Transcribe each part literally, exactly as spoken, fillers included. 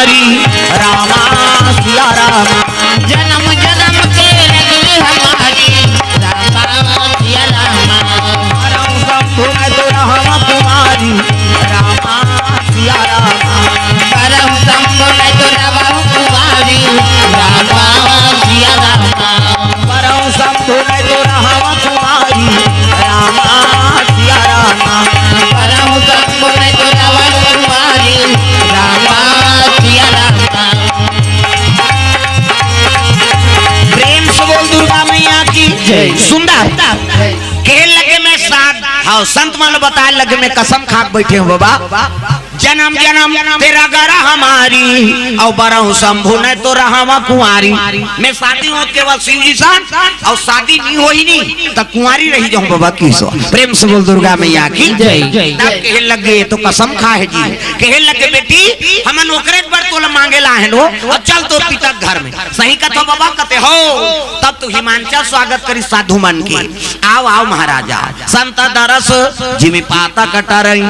रामा सिया रामा। जन्म जन्म के रगले हमारी, रामा सिया रामा। परम शंभु मैं तो रहवा कुमारी, रामा सिया रामा। परम शंभु मैं तो रहवा कुमारी, रामा सिया रामा। परम शंभु मैं तो रहवा कुमारी, रामा सिया रामा। परम शंभु मैं तो रहवा कुमारी, रामा सिया रामा। प्रेम से बोल दुर्गा मैया की जय। सुंदर। कहे लगे मैं सात, हाँ, संत मन बताए लगे मैं कसम खा के बैठे हूँ बाबा, जन्म जन्म तेरा गरा हमारी, और बरहु शंभु ने तो रहवा कुंवारी। मैं शादी होत केवल शिव जी सन, और शादी नहीं होई नहीं तो कुंवारी रही जाऊं बाबा की सो। प्रेम से बोल दुर्गा मैया की जय। तब कहे लगे तो कसम खा है जी, कहे लगे बेटी हमन ओकरे बर तोला मांगे ला है लो, और चल तो पिता घर में। सही कथो बाबा कथे हो, तब तो हिमांचल स्वागत करी साधु मन के। आओ आओ महाराजा, संत दरस जिमि पातक टरई।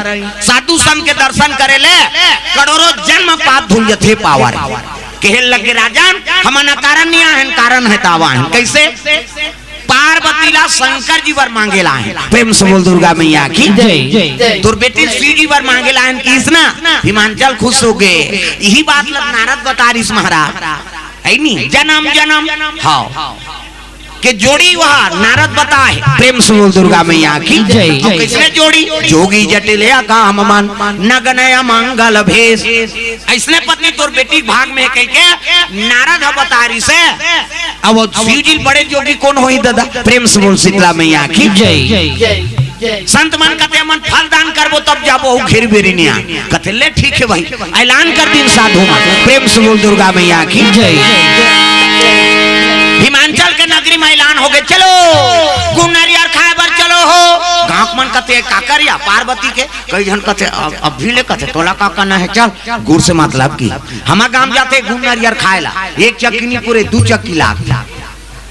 साधु संत के दर्शन करे ले करोड़ों जन्म पाप धुल जथे पावर। कहे लगे राजन, हमन अकारण नहीं आहन, कारण है तावा है। कैसे? पार्वती ला शंकर जी बर मांगे ला है। प्रेम से बोल दुर्गा मैया की जय। तोर बेटी शिव जी बर मांगे ला है किस ना, हिमांचल खुश हो गए। यही बात ला नारद बता रहीस महाराज, है नी? जन्म जन्म हाँ के जोड़ी वह नारद बताए। प्रेम से बोल दुर्गा मैया की जय। और किसने जोड़ी? जोगी जटिल या काम मन नगन अमंगल भेष। ऐसने पत्नी तोर बेटी के भाग में कह के नारद ह बता रहीस। अब वो शिव जी बड़े जोगी कौन होही दादा? प्रेम से बोल शीतला मैया की जय। संत मन कथे हमन फल दान करबो तब जाबो, अउ घेर बेरी नहीं आ। कथे ले ठीक है भाई, ऐलान कर दिन साधु मन। प्रेम से बोल दुर्गा मैया की जय। हिमांचल के नगरी में ऐलान हो गए, चलो गुड़ नरियर खाए बर चलो हो। गांव के मन कथे काकर या पार्वती के, कई झन कथे अब, अब भी ले कथे तोला का करना है, चल गुड़ से मतलब की। हमार गांव जाथे गुड़ नरियर खाए ला, एक चक्की नहीं पूरे दू चक्की लाग।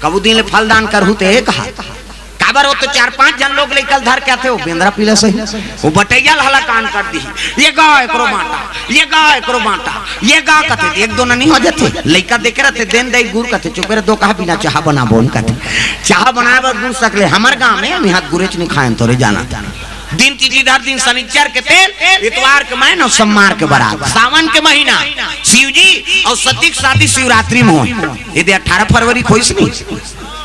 कबू दिन ले फल दान करहू ते कहा काबर हो तो चार पांच झन लोग लइका ल धर के आथे, वो बेंदरा पीला सही, वो बटैया ल हलाकान कर दी। ये गा एकरो बांटा, ये गा एकरो बांटा, ये गा कथे, एक दो ननी हो जाथे। लइका देखे रहथे, देन दई गुर कथे, चुपे रह दो कहा बिना चाह बना बोन कथे। चाह बनाए बर गुर सकले, हमर गांव में हम हाथ गुरेच नहीं खाएन तोरे जाना। दिन तीजी धर दिन शनिचर के तेल, इतवार के मैं न सोमवार के बरात। सावन के महीना शिव जी और सती के शादी शिवरात्रि में होय। ये दे अठारह फरवरी खोइस नहीं।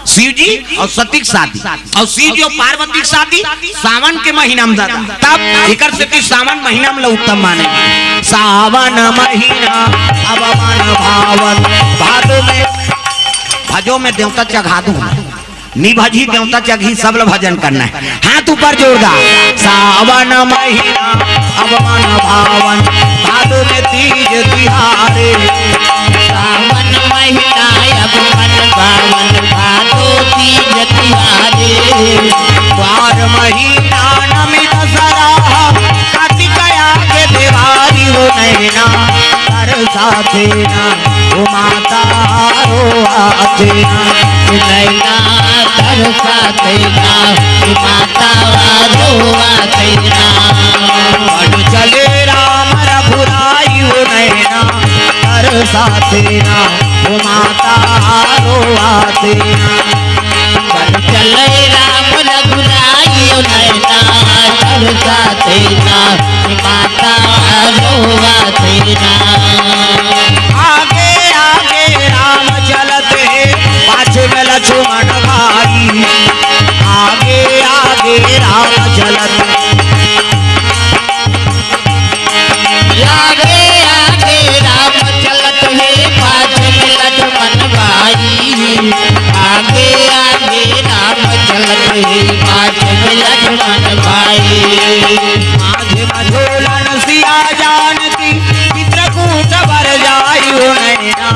शिव जी और सती के शादी, और शिव जी और पार्वती के शादी सावन के महीना में दादा। तब एकर सेती सावन महीना में ला उत्तम माने। सावन महीना अब मन भावन, भादो में भजो में देवता चघा दूं, निभजी देवता चघी, सब ला भजन करना है। हाथ ऊपर जोरदार। सावन महीना अब मन भावन, भादो में तीज तिहारे। सावन महीना अब मन भावन, भादो तीज तिहारे। द्वार महीना नमी दसरा, कार्तिक आगे देवारी हो नैना तरसा देना, ओ माता रोआ देना। नैना तरसा देना, ओ माता रोआ देना। बन चले राम रघुराई ओ नैना तरसा देना, ओ माता रोआ देना। बन चले राम रघुराई ओ नैना तरसा देना, ओ माता रोआ देना। आगे आगे राम चलत हे, पाछे में लक्ष्मण भाई। आगे आगे राम चलत, आगे आगे राम चलत हे, पाछे में लक्ष्मण भाई। आगे आगे राम चलत हे, पाछे में लक्ष्मण भाई। माझे मझोलन सिया जानकी, चित्रकूट बर जाई ओ नैना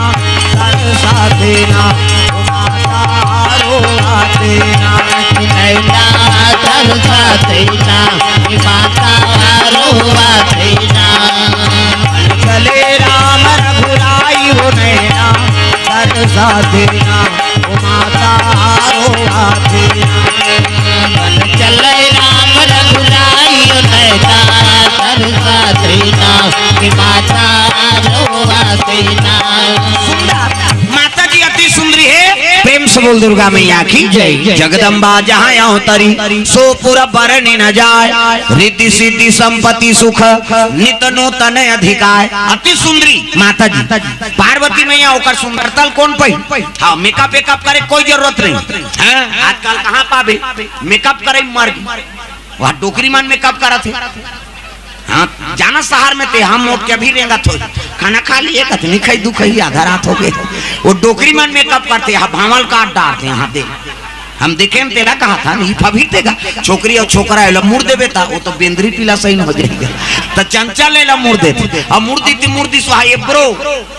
तरसा देना, ओ माता रोआ देना। नैना तरसा देना, ओ माता रोआ देना। चले राम रघुराई ओ नैना तरसा देना, ओ माता रोआ देना। चले दुर्गा मैया की जय। जगदम्बा जहाँ अवतरी, सो पुर बरनि न जाय। रिद्धि सिद्धि संपत्ति सुख, नित नूतन अधिकाय। अति सुंदरी माता जी, पार्वती मैया, ओकर सुंदरता ल कोन पही? हाँ, मेकअप वेकअप करे कोई जरूरत नहीं। हाँ, आजकल कहाँ पाबे मेकअप करे मर गई। वह डोकरी मन मेकअप करत हे। हाँ, जाना शहर में ते हम मोट के अभी रेंगत हो। खाना खा लिए, कतनी खाई, दू खाई, आधा रात हो गए। वो डोकरी मन मेकअप करते हैं, भावल काट डालते हैं। हाँ, देख, हम देखे, हम तेला कहा था, नहीं फभी तेगा। छोकरी और छोकरा एला मुड़ देबे ता, वो तो बेंदरी पीला सही न हो जाएगा। तो चंचल एला मुड़ देते, और मुड़ दी थी, मुड़ दी सुहा, ये ब्रो,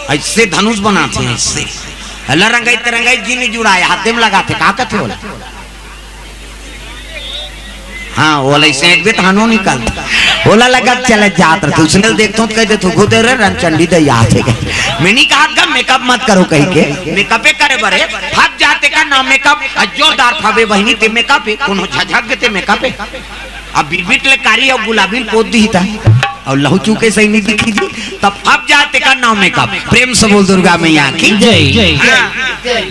ऐसे धनुष बनाते हैं, ऐसे। हला रंगाई ते रंगाई जी नहीं जुड़ाए, हाथे में लगाते, का कहते हो? हाँ, ओला अइसे एक बेर हानो निकाल। ओला लगत चले जात रथे। उसने देखथों तो कह देथों, "घुदे रे, रंचंडी दे याद है।" मैं नहीं कहा का मेकअप मत करो कही के। मेकअपे करे बरे, फट जाते का ना मेकअप, आ जोरदार फबे बहिनी ते मेकअप है, कोनो झझक के ते मेकअप है। अब बिबिट ले कारी और गुलाबी पोत दी था। और लहू चूके सही नहीं दिखी जी, तब फब जाते का नाम मेकअप। प्रेम से बोल दुर्गा मैया की जय। हाँ,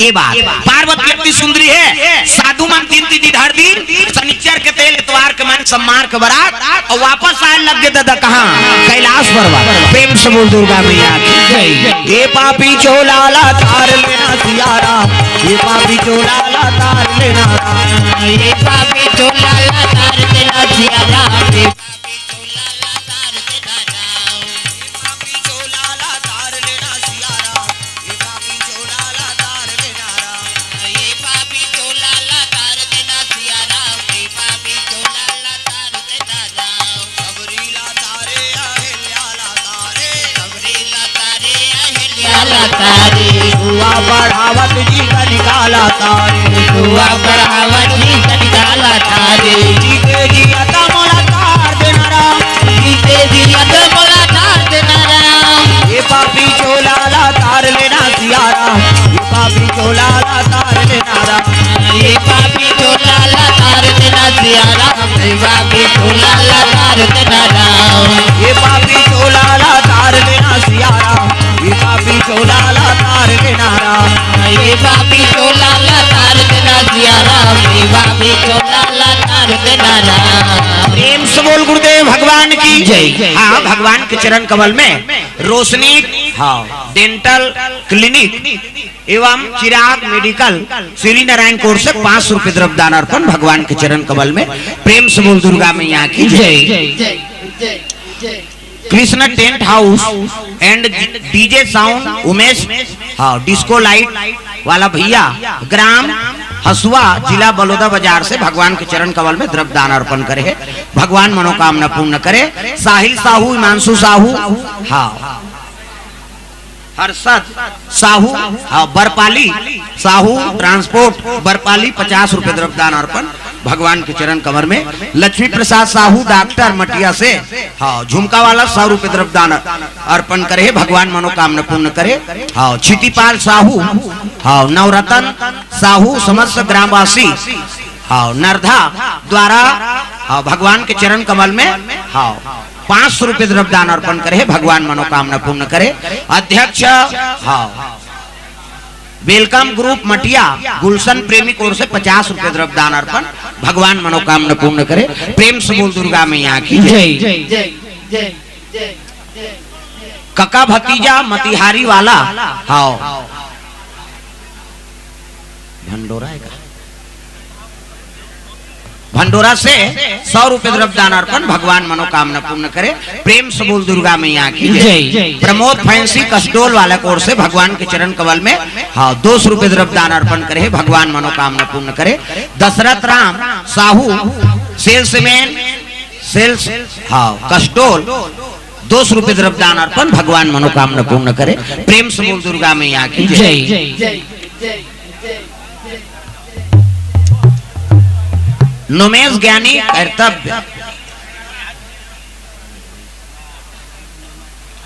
ये बात। पार्वती अति सुंदरी है, साधु मन तीन तीन दिन हर दिन, शनिचर के तेल, इतवार के मन, सोमवार के बरात, और वापस आए लग गए दादा कहाँ? कैलाश पर्वत। प्रेम से बोल दुर्गा मैया की जय। ये पापी चोला ला तार लेना सियारा, ये पापी चोला ला तार लेना राम, ये पापी चोला ला तार लेना सियारा। तारे, दुआ बढ़ावत जी कनिका ला तारे, दुआ बढ़ावत जी कनिका ला तारे। जीते जी अता मोला तार देना राम, जीते जी अता मोला तार देना राम। ये पापी चोला ला तार लेना सियारा, ये पापी चोला ला तार लेना राम। ये पापी चोला ला तार देना सियारा, ये पापी चोला ला तार देना राम। ये पापी चोला ला तार लेना सियारा, ये पापी चोला ला तार देना राम। ये पापी चोला ला तार देना सियारा, ये पापी चोला ला तार देना राम। प्रेम से बोल गुरुदेव भगवान की जय। हाँ, भगवान के चरण कमल में रोशनी, हाँ, डेंटल क्लिनिक एवं चिराग मेडिकल, श्री नारायण कोर से पाँच सौ रुपए द्रव्य दान अर्पण भगवान के चरण कमल में। प्रेम से बोल दुर्गा मैया की जय। Krishna tent house and DJ sound Umesh, हाँ, डिस्को लाइट वाला भैया, ग्राम हसुआ, जिला बलौदा बाजार से भगवान के चरण कमल में द्रव्य दान अर्पण करे है। भगवान मनोकामना पूर्ण करे। साहिल साहू, हिमांशु साहू, हाँ, हर्षद साहू, हाँ, बरपाली साहू ट्रांसपोर्ट बरपाली, पचास रुपए द्रव्य दान अर्पण भगवान के चरण कमल में। लक्ष्मी प्रसाद साहू डॉक्टर मटिया से, हाँ, झुमका वाला, सौ रुपए द्रव्य दान अर्पण करे, भगवान मनोकामना पूर्ण करे। हाँ, क्षितिपाल साहू, हाँ, नवरतन साहू, समस्त ग्रामवासी, हाँ, नरधा द्वारा, हाँ, भगवान के चरण कमल में, हाँ, पाँच सौ रुपए द्रव्य दान अर्पण करे, भगवान मनोकामना पूर्ण करे। अध्यक्ष, हाँ, वेलकम ग्रुप मटिया, गुलशन प्रेमी की ओर से पचास रुपए द्रव्य दान अर्पण, भगवान मनोकामना पूर्ण करे। प्रेम से बोल दुर्गा मैया की जय। कका भतीजा मतिहारी वाला, हाँ, भंडोरा है का? भंडोरा से सौ रुपए द्रव्य दान अर्पण, भगवान मनोकामना पूर्ण करे। प्रेम से बोल दुर्गा मैया की जय। प्रमोद फैंसी कसडोल वाला की ओर से भगवान के चरण कमल में, हाँ, दो सौ रुपए द्रव्य दान अर्पण करे, भगवान मनोकामना पूर्ण करे। दशरथ राम साहू सेल्समैन, सेल्स, हाँ, कसडोल, दो सौ रुपए द्रव्य दान अर्पण, भगवान मनोकामना पूर्ण करे। प्रेम से बोल दुर्गा मैया की जय। नोमेश ज्ञानी कर्तव्य।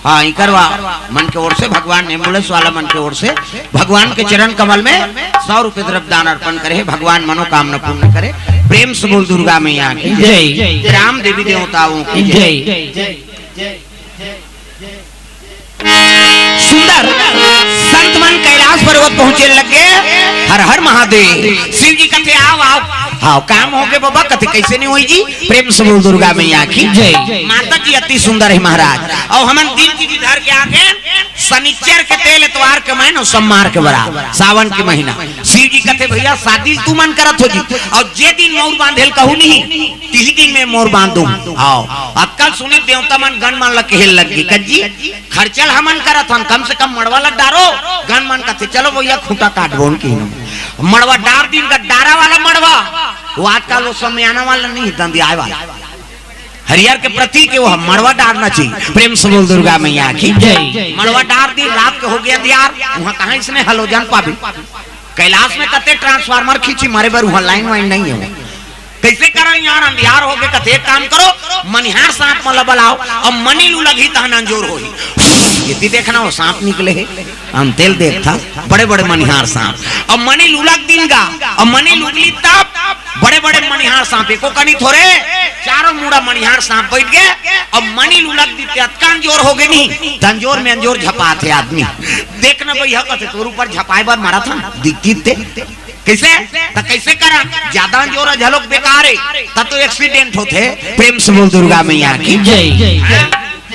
हाँ, इकर वा मन के ओर से भगवान, एम्बुलेंस वाला मन के ओर से भगवान के चरण कमल में सौ रुपए द्रव्य दान अर्पण करे, भगवान मनोकामना पूर्ण करे। प्रेम से बोल दुर्गा मैया की जय। ग्राम देवी देवताओं की जय। सुंदर संत मन कैलाश पर्वत पहुंचे लगे। हर हर महादेव। शिव जी कथे, "आओ, आओ, आओ, काम होगे बाबा।" कथे, "कैसे नहीं होई जी?" प्रेम से बोल दुर्गा मैया की जय। माता जी अति सुंदर है महाराज। अउ हमन दिन तिथि धर के आगे, शनिचर के तेल, एतवार के महीना, सोमवार के बरात, सावन के महीना। शिव जी कथे, "भैया, शादी तू मन करत हो जी, अउ जे दिन मोर बांधेल कहू नहीं, तिही दिन में मोर बांधू।" आओ, अतका ल सुनी देवता मन गण मन ल कहे लग गे, "कज्जी, खर्चा ल हमन करत हन, कम से कम मड़वा ल डारो।" गण मन कथे, "चलो भैया, खूंटा काट बोन की मड़वा डार दिन का डारा वाला मड़वा।" वो आजकल वो समियाना वाला नहीं, दंदियाए वाला। हरियर के प्रतीक है वो, मड़वा डारना चाहिए। प्रेम से बोल दुर्गा मैया की जय। मड़वा डार दिन, रात के हो गया अंधियार, वहाँ कहाँ इसने हलोजन पाबे? कैलाश में कते ट्रांसफार्मर खींची मारे बर, वहाँ लाइन वाइन नहीं है। कैसे करन यार, अंधियार हो गए। कथे, "एक काम करो, मनिहार सांप मन ला बलाओ, अउ मनी ल उलगही तहन अंजोर होही।" ये भी देखना, वो सांप निकले है, हम तेल देखता, बड़े बड़े मनिहार सांप। अउ मनी ल उलग दिन गा, अउ मनी ल उगली तब बड़े बड़े मनिहार सांप, एको कनी थोरे, चारों मुड़ा मनिहार सांप बैठ गए। अउ मनी ल उलग दी ते अतका अंजोर हो गए नहीं, त अंजोर में अंजोर झपात है आदमी। देखना भैया, कथे, "तोर ऊपर झपाए बर मारा था, दिखती ते।" कैसे? त कैसे करा? ज्यादा अंजोर झलोक बेकार है, तब तो एक्सीडेंट होते। प्रेम से बोल दुर्गा मैया की जय।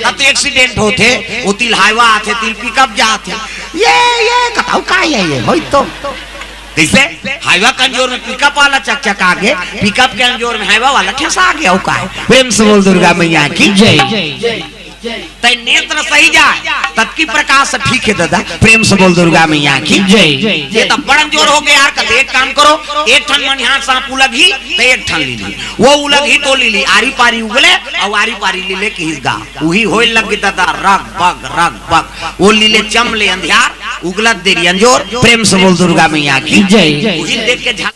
तब तो एक्सीडेंट होते, वो तिल हाईवा आथे, तिल पिकअप जाथे। ये, ये कताऊ का है ये? होई तो। कैसे? हाईवा के अंजोर में पिकअप वाला चकचका गे, पिकअप के अंजोर में हाईवा वाला ठेसा गे, अउ का है? प्रेम से बोल दुर्गा मैया की जय। तै नेत्र सही जाए, तत्की प्रकाश से ठीक है दादा। प्रेम से बोल दुर्गा मैया की जय। ये तो बड़ अंजोर हो गया यार। कथे, "एक काम करो, एक ठन मनिहार सांप उलगही, त एक ठन लीली।" वो उलगही तो लीली, आरी पारी उगले, अउ आरी पारी लीले किहिस गा। उही होए लग गे दादा, रग बग, रग बग। वो लीले चम ले अंधियार, उगलत देरी अंजोर। प्रेम से बोल दुर्गा मैया की जय। उही देख के झा-